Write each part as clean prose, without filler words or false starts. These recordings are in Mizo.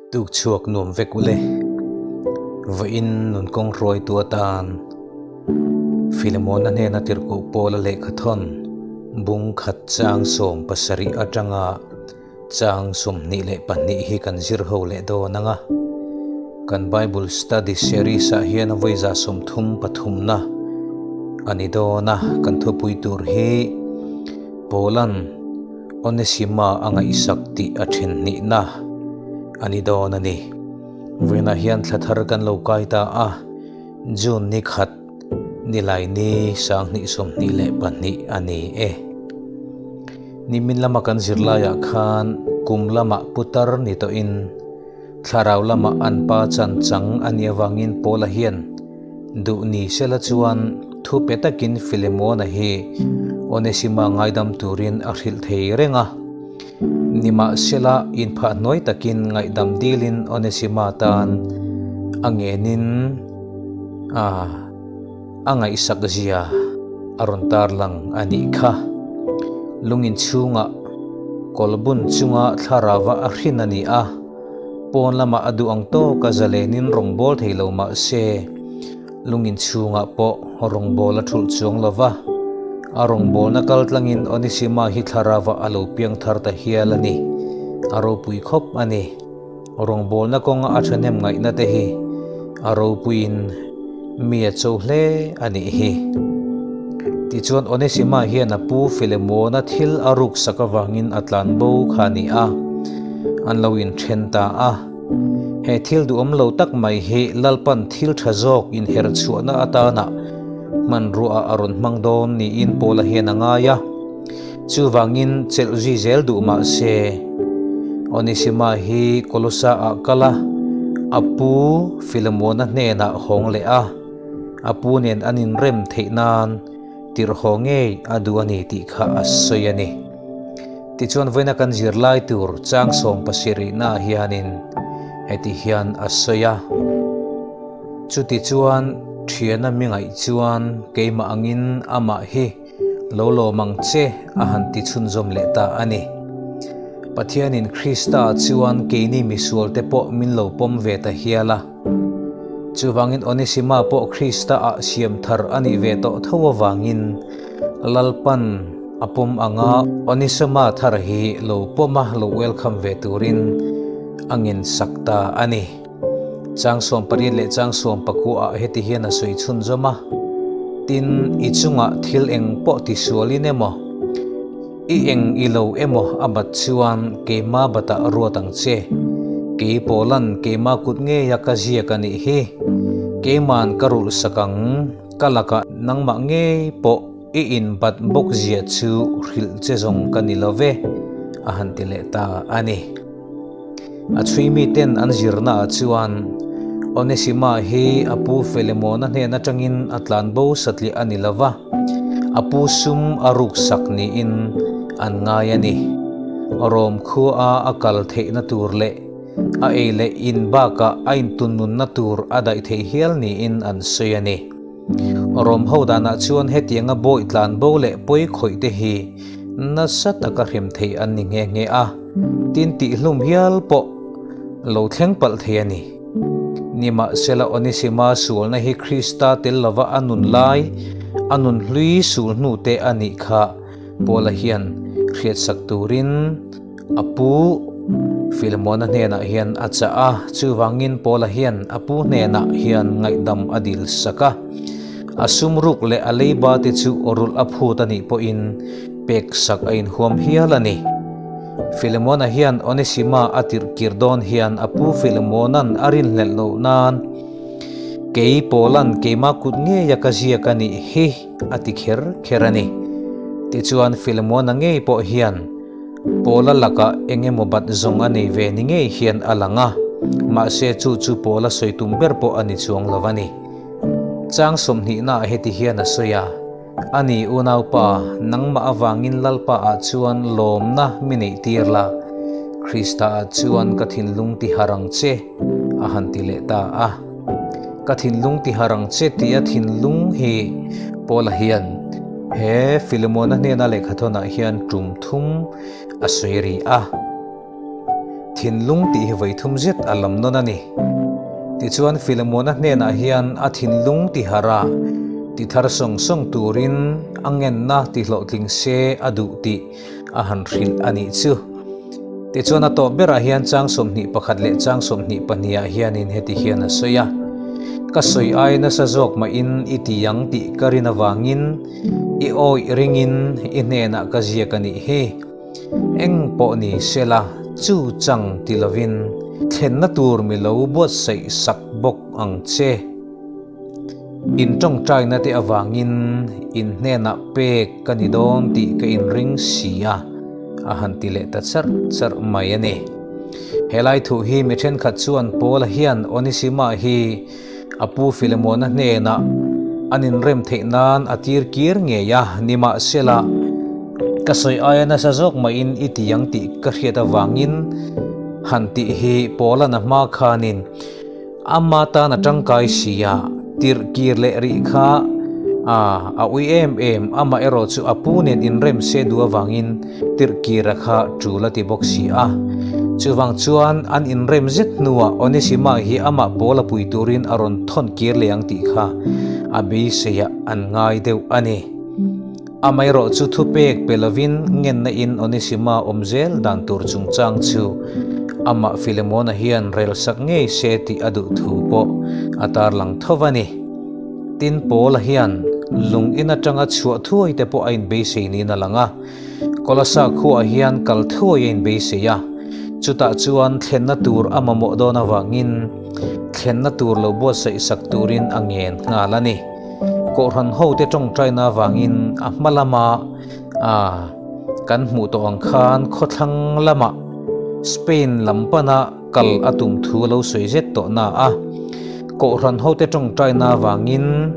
Tuk chhuak nuam vek ule. Vawiin nun kawng hruaitu atan Filemona hnena tirhkoh Paula lehkhathawn bung khat chang 70 atanga Chang 22 hi kan zir ho leh dawn ang a, kan Bible Study Series ah hian a vawiza 33 na a ni dawn a, kan thupui tur hi Paula'n Onesima a ngaihsak tih a then hnihna a ni dawn a ni. Vawiinah hian thla thar kan lo kai ta a, June ni khat nilai ni 2022 a ni e. Nimin lama kan zirlaiah khan kum lamah putar ni tawhin thlarau lamah an pa chan chang a nih avangin Paula hian duh ni sela chuan thu pe takin Filemona hi Onesima ngaidam turin a hrilh thei reng a. Nimahsela inphah hnuai takin ngaihdam dilin Onesima tan a ngenin a. A ngaihsak zia a rawn tarlang a nih kha. Lungin chhungah kawlbun chunga thlarauva a hrin a ni a, pawn lamah a duh ang tawka zalenin rawngbâwl thei lo mah se, lungin chhungah pawh rawngbâwl a thulh chuang lo va, a rawngbâwlna kal tlangin Onisima hi thlarauva a lo piang thar ta hial a ni. A ropui khawp a ni. Rawngbawlna kawnga a thahnem ngaihna te hi a ropuiin mi a cho hle a nih hi. Tichuan Onesima hian a pu Filemona thil a ruksak avangin a tlan bo kha a ni a, an lo inthen ta a. He thil duhawm lo tak mai hi Lalpan thil tha zawk inher chhuahna atana hmanruaah a rawn hmang dawn niin Paula hian a ngai a. Chuvangin chelh zui zel duh mah se, Onesima hi Kolosa-ah kal a, a pu Filemona hnenah hawng leh a, a pu nen an inrem theih nan tirhhaw ngei a duh a ni tih kha a sawi a ni. Tichuan vawiina kan zirlai tur chang 70-naah hianin heti hian a sawi a, Chutichuan thiana mi ngaih chuan keimah angin amah hi Lo lawm ang che, a han ti chhunzawm leh ta a ni. Pathianin Krista chuan keini misualte pawh min lo pawm ve ta hial a. Chuvangin Onesima pawh Krista-ah siam thar a nih ve tawh tho avangin Lalpan a pawm anga Onesima thar hi lo pawm a lo welcome ve turin a ngensak ta a ni. Chang 18 leh chang 19 ah heti hian a sawi chhunzawm a, Tin, i chungah thil eng pawh tisualin emaw, i eng i lo emaw a bat chuan keima batah ruat ang che. Kei Paulan keima kut ngeia ka ziak a nih hi. Keima'n ka rulh sak ang, ka lakah nangmah ngei pawh i inbat bawk zia chu hrilh che zawng ka ni lo ve, a han ti leh ta a ni. A chhui miten an zirnaah chuan Onesima hi a pu Filemona hnen atangin a tlan bo satliah a ni lo va, a pu sum a ruksak niin an ngai a ni. Rom khua a kal theihna tur leh a ei leh in bakah a intunnunna tur a daih thei hial niin an sawi a ni. Rom ho danah chuan hetianga bawi tlan bo leh pawi khawih te hi nasa taka hrem thei an ni nghe nghe a, tin tihhlum hial pawh lo thleng palh thei a ni. Nimahsela Onesima sualna hi Krista tel lova a nun lai, a nun hlui sul hnu te a nih kha Paula hian hriatsak turin a pu Filemona hnenah hian a chah a, chuvangin Paula hian a pu hnenah hian ngaihdam a dil sak a. A sum ruk leh a leiba te chu rulh a phut a nih pawhin pek sak a inhuam hial a ni. Filemona hian Onesima a tirh kir dawn hian a pu Filemona'n a rinhlelh loh nan, Kei Paula'n keimah kut ngeia ka ziak a nih hi a ti kher kher a ni. Tichuan Filemona ngei pawh hian Paula lakah eng emaw bat zawng a nei ve ni ngei hian a lang a, mahse chu chu Paula sawi tum ber pawh a ni chuang lo a ni. Chang 20 naah heti hian a sawi a, A ni unaupa, nangmah avangin Lalpa ah chuan lawmna mi neih tir la, Krista ah chuan ka thinlung ti har ang che, a han ti leh ta a. Ka thinlung ti har ang che tia thinlung hi Paula hian he Filemona hnena lehkhathawnah hian tum thum a sawi ri a. Thinlung tih hi vawi thum zet a lam nawn a ni. Tichuan Filemona hnenah hian a thinlung ti harh a, ti thar sawng sawng turin a ngenna ti hlawhtling se a duh tih a han hrilh a nih chu. Tichuan a tawp berah hian chang 21 leh chang 22 ah hianin heti hian a sawi a, Ka sawi ai nasa zawk mahin i ti ang tih ka rin avangin i awih ringin i hnenah ka ziak a nih hi. Eng pawh ni sela chu chang ti lovin thlenna tur mi lo buatsaih sak bawk ang che. In tawngtaina te avangin in hnenah pek ka ni dawn tih ka inring si a, a han ti leh ta charh charh mai a ni. Helai thu hi mi thenkhat chuan Paula hian Onisima hi a pu Filemona hnenah an inrem theih nan a tir kir ngei a, nimahsela ka sawi aia nasa zawk mahin i ti ang tih ka hriat avangin han tih hi Paula'n a hma khanin Ama tan a tangkai si a, tirh kir leh rih kha a a ui em em, amah erawh chu a pu nen inrem se duh avangin tirh kira kha tul a ti bawk si a. Chuvang chuan an inrem zet hnuah Onesima hi amah pawl a pui turin a rawn thawn kir leh ang tih kha a beiseiah an ngai deuh a ni. Amaherawh chu thupek pe lovin ngenna in Onesima awm zel dan tur chungchang chu amah Filemona hian relsak ngei se tih a duh thu pawh a tarlang tho a ni. Tin, Paula hian lung in atanga chhuah thuai te pawh a inbeisei niin a lang a, Kolasa khuaah hian kal thuai a inbeisei a, chutah chuan thlenna tur a mamawh dawn avangin thlenna tur lo buatsaih sak turin a ngen nghal a ni. Kohhran hote tawngtaina avangin a hma lama kan hmuh tawh ang khan khawthlang lama Spain lam pana kal a tum thu a lo sawi zet tawh na a. Kohhran hote tawngtaina avangin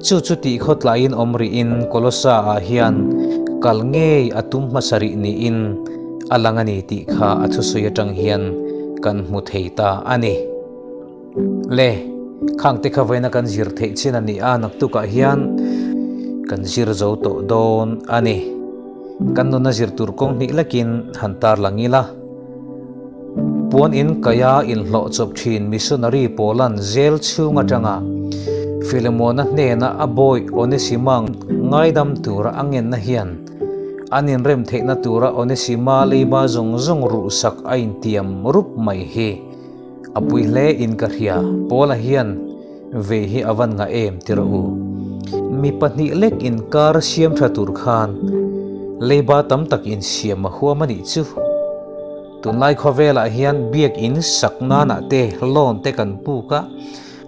chu chu tih khawtlaiin awm rihin Kolosa ah hian kal ngei a tum hmasa rih niin a lang a ni tih kha a thusawi atang hian kan hmu thei ta a ni. Le, khang te kha vawiina kan zir theih chin a ni a, naktukah hian kan zir zo tawh dawn a ni. Kan nuna zir tur kawng hnih lekin han tarlang ila. Puan in kaia inhlawh chawp thin missionary pawlan zel chhung atanga Filemona hnena a bawi Onesima ngaidam tura a ngenna hian an inrem theihna tura Onesima leiba zawng zawng ruhsak a intiam rup mai hi. A pui hle in ka hria, Paula hian vei hi a van ngah em ti rawh u. Mi pahnih lek inkar siam tha tur khan leiba tam tak insiam a huam a nih chu. Tunlai khawvelah hian biak in sak nanah te loan te kan puk a,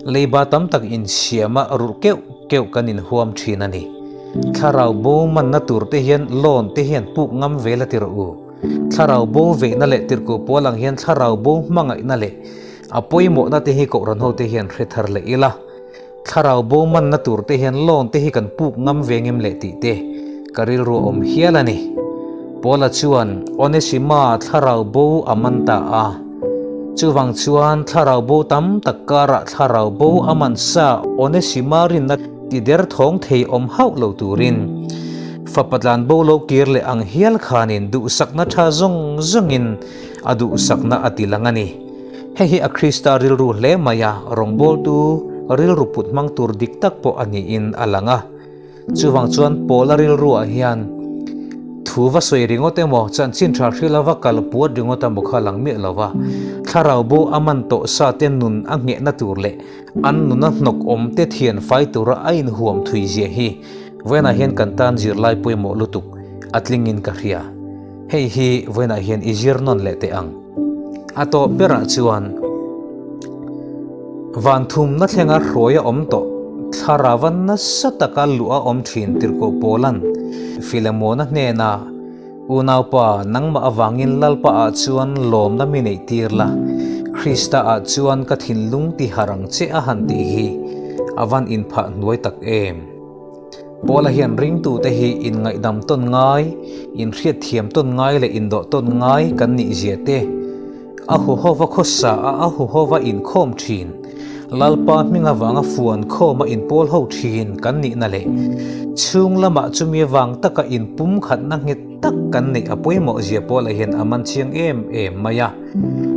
leiba tam tak insiam a rulh keuh keuh kan inhuam thin a ni. Thlarau bo manna tur te hian loan te hian puk ngam vel a ti rawh u. Thlarau bo veihna leh tirhkoh pawl ang hian thlarau bo hmangaihna leh a pawimawhna te hi kohhran ho te hian hre thar leh ila. Thlarau bo manna tur te hian loan te hi kan puk ngam ve ngem leh tih te ka rilru a awm hial a ni. Paula chuan Onesima thlarau bo a man ta a. Chuvang chuan thlarau bo tam tak karah thlarau bo a man sa Onesima rinna Ti der thawng thei awm hauh lo turin fapa tlan bo lo kir leh ang hial khanin duhsakna tha zawng zawngin a duhsakna a ti lang a ni. Hei hi a Krista rilru hle mai a, rawngbawltu rilru put hmang tur dik tak pawh a niin a lang a. Chuvang chuan Paula rilruah hian thu va sawi ringawt emaw, chanchin tha hrila va kal puat ringawt emaw kha lang miah lo va, thlarau bo a man tawh sa te nun a nghehna tur leh An nuna hnawk awm te thian fai tura a inhuam thui zia hi vawiinah hian kan tan zirlai pawimawh lutuk a tlingin ka hria. Hei hi vawiinah hian i zir nawn leh teh ang. A tawp berah chuan van thumna thlenga hruai a awm tawh thlarava nasa taka luh a awm thin tirhkoh Paula'n Filemona hnena Unaupa, nangmah avangin Lalpa ah chuan lawmna mi neih tir la, Krista ah chuan ka thinlung ti harh ang che a han tih hi a van inphah hnuai tak em? Paula hian ringtute hi inngaihdam tawn ngai, inhriatthiam tawn ngai leh indawh tawn ngai kan nih zia te, A huhova khawsa a a huhova inkhawm thin, Lalpa hming avanga fuan khawma inpawl ho thin kan nihna leh chhung lamah chumi avang taka inpumkhatna nghet. tak kan neih a pawimawh zia Paula hian a man chiang em em mai a.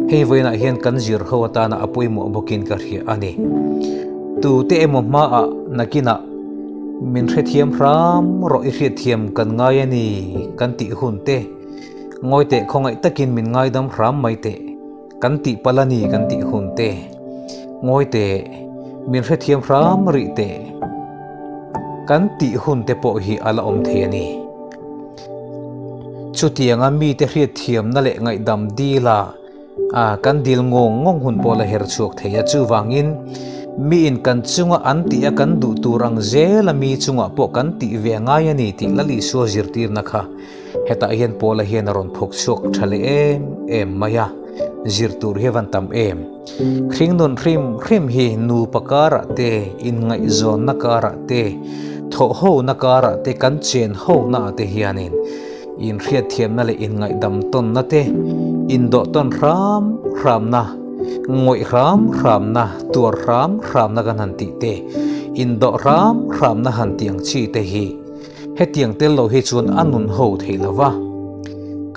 Hei vawiinah hian kan zir ho atana a pawimawh bawkin ka hria a ni. Tute emaw hmaah nakinah min hrethiam hram rawh i hriatthiam kan ngai a ni kan tih hun te, ngawi teh khawngaih takin min ngaidam hram mai teh kan tih palh a ni kan tih hun te, ngawi teh min hrethiam hram rih teh kan tih hun te pawh hi a la awm thei a ni. Chutianga mite hriatthiamna leh ngaihdam dila kan dil ngawng ngawng hun pawh la her chhuak thei a. Chuvangin, miin kan chunga an tih a kan duh tur ang zela mi chungah pawh kan tih ve a ngai a ni tih Lal Isua zirtirna kha hetah hian Paula hian a rawn phawk chhuak tha leh em em mai a, zir tur hi a van tam em. Hringnun hrim hrim hi nupa karah te, inngaihzawnna karah te, thawhhona karah te, kan chen hona ah te hianin inhriatthiamna leh inngaihdam tawnna te, indawh tawn hram hramna, ngawih hram hramna, tuar hram hramna kan han tih te, indawh hram hramna han tih ang chi te hi hetiang tel lo hi chuan a nun ho theih lo va.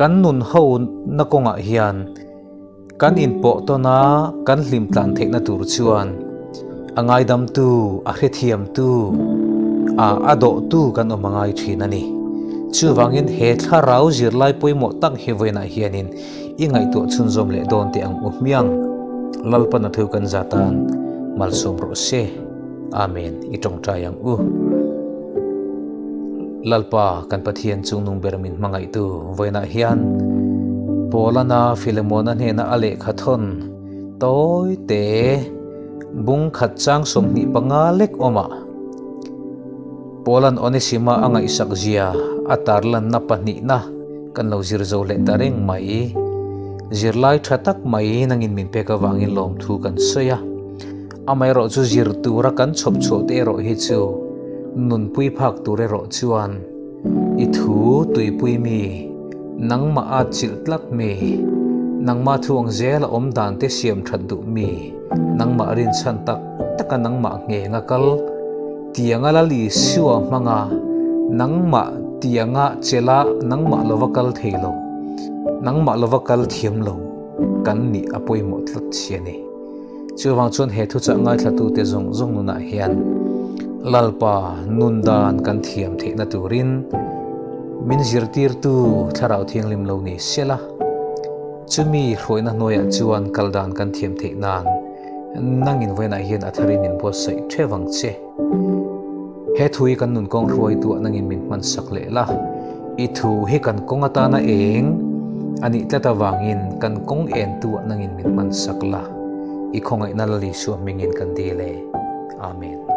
Kan nun ho na kawngah hian Kan inpawh tawn a, kan hlim tlan theihna tur chuan a ngaidamtu, a hrethiamtu, a a dawhtu kan awm a ngai thin a ni. Chuvangin he thlarau zirlai pawimawh tak hi vawiinah hianin i ngaihtuah chhunzawm leh dawn teh ang u hmiang. Lalpan a thu kan zatan malsawm rawh se. Amen. I tawngtai ang u. Lalpa kan Pathian chungnung ber min hmangaihtu vawiinah hian Paulana Filemona hnena a lehkha thawn tawi te bung khat chang 25 lek awmah Paulan Onesima a ngaihsak zia a tarlanna pahnihna kan lo zir zo leh ta reng mai. Zirlai tha tak mai nangin min pek avangin lawmthu kan sawi a. Amaherawh chu zir tura kan chhawp chhuah te erawh hi chu nunpui phak tur erawh chuan i thu tuipui mi, nangmah a chilh tlat mi, nangmah thu ang zela awm dan te siam that duh mi, nangmah rinchhan tak taka nangmah nghenga kal tianga Lal Isua hmanga nangmah tianga chela nangmah lova kal thei lo, nangmah lova kal thiam lo kan nih a pawimawh tlat si a ni. Chuvang chuan he thuchah ngaithlatute zawng zawng nunah hian Lalpa nun dan kan thiam theihna turin min zirtirtu Thlarau Thianghlim lo ni sela, chumi hruaina hnuaiah chuan kal dan kan thiam theih nan nangin vawiinah hian a tharin min buatsaih theuh ang che. He thu hi kan nun kawng hruaituah nangin min hmansak leh la, i thu hi kan kawng atana eng a nih tlat avangin kan kawng entuah nangin min hmansak la, i khawngaihna Lal Isua hmingin kan dil e. Amen.